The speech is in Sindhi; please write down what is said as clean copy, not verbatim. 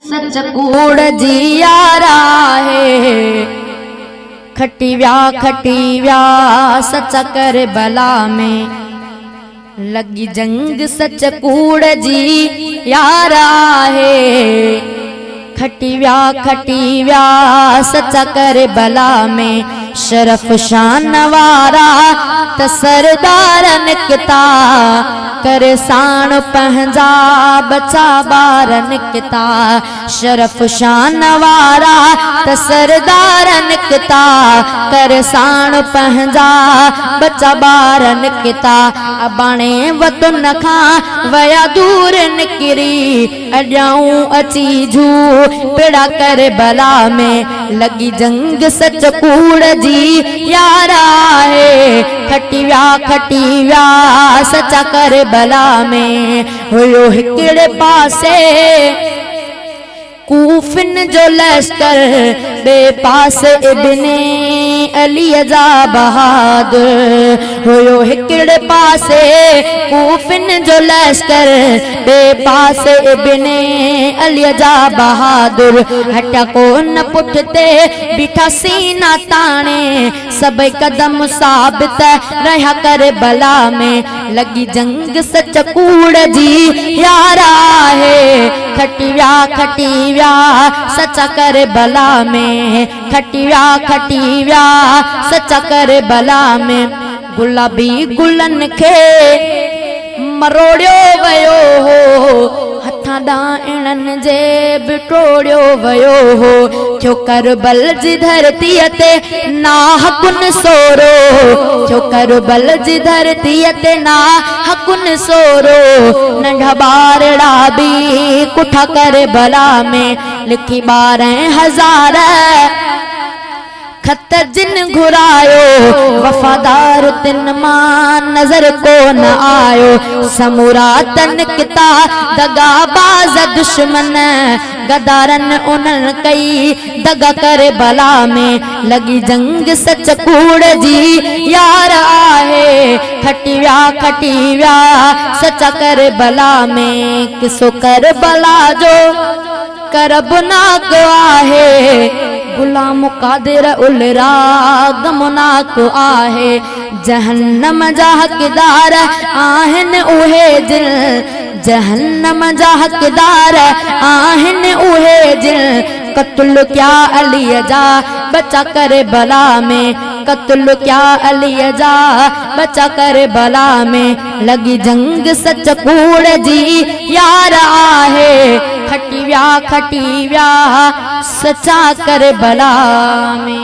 سچ ڪوڙ جي يار آهي. کٽي ويا کٽي ويا سچ ڪربلا ۾. لڳي جنگ سچ ڪوڙ جي يار آهي. کٽي ويا کٽي ويا سچ ڪربلا ۾. شرف شان وارا ته سردار نڪتا، ڪري ساڻ پنهنجا ٻچا ٻار نڪتا. شرف شان وارا ته سردار نڪتا، ڪري ساڻ پنهنجا ٻچا ٻار نڪتا. اباڻي وطن کان ويا دور نڪري، اڏيائون اچي جهوپڙا ڪربلا ۾. لڳي جنگ سچ ڪوڙ جي يار آهي. کٽي ويا کٽي ويا سچا ڪربلا ۾. هيو هڪڙي پاسي ڪوفين جو لشڪر، ٻئي پاسي ابن علي جا بهادر. هيو هڪڙي پاسي ڪوفين جو لشڪر، ٻئي پاسي ابن علي جا بهادر. هٽيا ڪونه پٺتي بيٺا سينا تاڻي، سڀئي قدم ثابت رهيا ڪربلا ۾. لڳي جنگ سچ ڪوڙ جي يار آهي. کٽي ويا کٽي ويا سچا ڪربلا ۾. کٽي ويا کٽي ويا سچا ڪربلا ۾. گلابي گلن کي مروڙيو ويو هو، هٿان ڏائڻن جي به ٽوڙيو ويو هو. ٿيو ڪربل جي ڌرتيء تي ناحقن سورو، ٿيو ڪربل جي ڌرتيء تي ناحقن سورو. ننڍا ٻارڙا به ڪٺا ڪربلا ۾، لکي 12 هزار خط جن گهرايو، وفادار تن مان نظر ڪو نه آيو. سمورا تن ڪتا دغا باز دشمن، غدارن انهن ڪئي دغا ڪربلا ۾. لڳي جنگ سچ ڪوڙ جي يار آهي. کٽي ويا کٽي ويا سچا ڪربلا ۾. قصو ڪربلا جو ڪربناڪ آهي. غلام قادر الرا غمناڪ آهي. جهنم جا حقدار آهن اهي جن، جهنم جا حقدار آهن اهي جن قتل ڪيا علي جا ٻچا ڪربلا ۾. قتل ڪيا علي جا ٻچا ڪربلا ۾. لڳي جنگ سچ ڪوڙ جي يار آهي. کٽي ويا کٽي ويا سچا ڪربلا ۾.